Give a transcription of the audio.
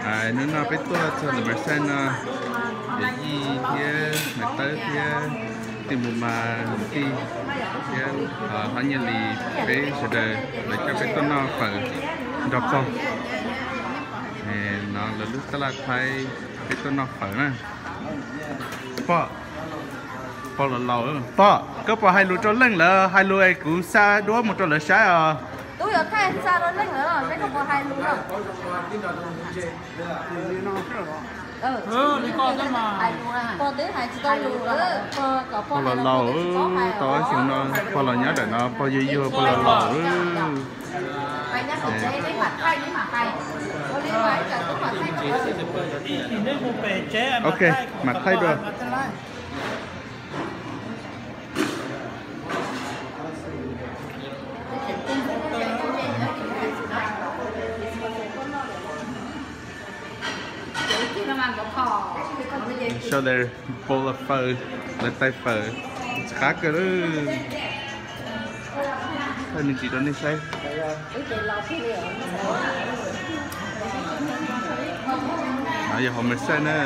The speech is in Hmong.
Hnub no peb tuaj txog lawv Merced no, yawm yij thiab Maiv Tawb thiab Tij Mus Mas, Mus Tij thiab Hlob Nyiaj Lis, peb sawv daws lawv coj peb tuaj noj fawm nrog pog. No lawv lub tab laj Thaib, peb tuaj noj fawm na. Pog, pog los laus. Pog, koj puas hais lus rau leej lawv, hais lus es kuv xa duab mus rau lawv saib os. Pog los laus, tau ob xyoos no pog los nyob ntawm no, pog yuag yuag, pog los laus. Ok, mam thaij dua. Sau ntawd, pog los fawm, lawv tais fawm, qab kawg lawm. Thaij me ntsis rau nej saib. No yog hauv Merced na.